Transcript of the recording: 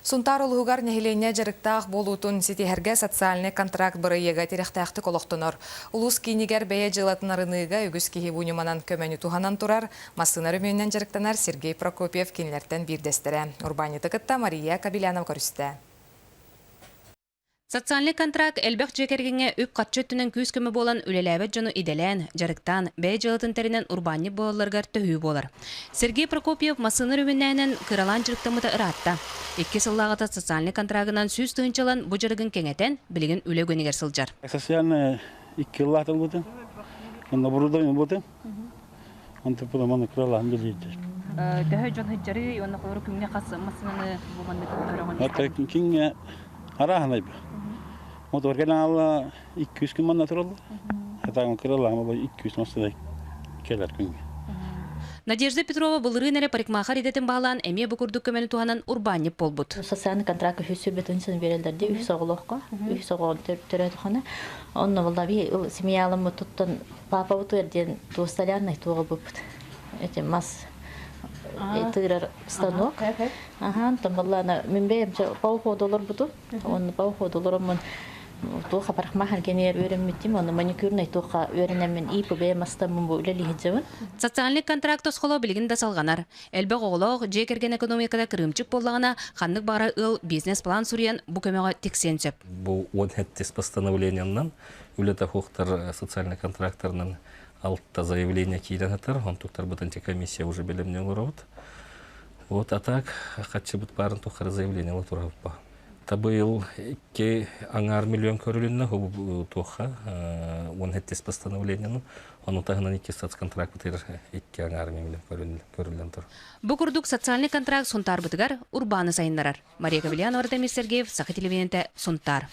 Сунтаар улууһугар нэһилиэнньэ дьарыктаах буолуутун ситиһэргэ социальнай контракт бырайыага тирэхтээхтик олохтонор. Улуус киинигэр бэйэ дьыалатын арыныыга үгүс киһи бу ньыманан көмөнү туһанан турар. Массыына өрөмүөнүнэн дьарыктанар Сергей Прокопьев кинилэртэн биирдэстэрэ. Урбаанньыты кытта Мария Кобелянова көрүстэ. Социальнай контракт элбэх дьиэ кэргэҥҥэ үп-харчы өттүнэн күүс-көмө буолан үлэлээбэт дьону идэлээн, дьарыктаан, бэйэ дьыалатын тэринэн урбаанньыт буолалларыгар төһүү буолар. Сергей Прокопьев массыына өрөмүөннээнэн кыралаан дьарыктаммыта ыраатта. Икки сыллааҕыта социальнай контрагынан 100 тыһыынчалан бу дьарыгын кэҥэтэн, билигин үлэ үгэнигэр сылдьар. Социальная икки ыллаатылбытым. Онно оборудование буолтум. Онтон маны кыралаан билиитэ. Төһө дьон сылдьарый уонна холобур күҥҥэ хас массыынаны бу маннык көрөҕүн? Кинге арааһынай бу. Мотор кэлэн алла 200 күн манна тураллар. Хатаан кыралаан бу 200 массыына кэлэр күҥҥэ. Надежда Петрова былырыын эрэ парикмахер идэтин баһылаан эмиэ бу курдук көмөнү туһанан урбаанньыт буолбут. Социальный контракт үһүс сүрбэтин сын берелдер ди үһүс оҕолоохко үһүс оҕоон төрөөтөхөнө онно булла би семьялым туттан папабытыгар диэн туосталярнай туоҕулбуппут эти мас тыырар станок аха онтон баллаана мин бэйэм паухода олорбутум уонна паухода олороммун туоха парикмахер кэнигэр үөрэммитим уонна маникюрнай туохха үөрэнэммин ип бэйэм астаммын бу үлэлиһиджабын. Социальный контракт тосхоло билигин да салҕанар. Элбэх оҕолоох дьиэ кэргэн экономиката кырыымчык буоллаҕына, ханнык баҕарар ыал бизнес-план суруйан бу көмөҕө тиксиэн сөп. Бу 17 постановлениянан үлэтэ суохтар социальный контрактарынан алта заявление киирэн сытар. Онтуктарбытын комиссия уже бэлэмнии олоробут. Вот, а так, хаччыбыт баарын тухары заявление турабыт. Быйыл 2,5 миллион көрүлүннэ туохха 17 постановлениены, ону таһынан икки соцконтракт бытыр 2,5 миллион көрүллэн тур. Бу курдук социальный контракт Сунтаарбытыгар урбааны сайыннарар. Мария Кобельянова, Артемий Сергеев, Саха телевидениетэ, Сунтаар.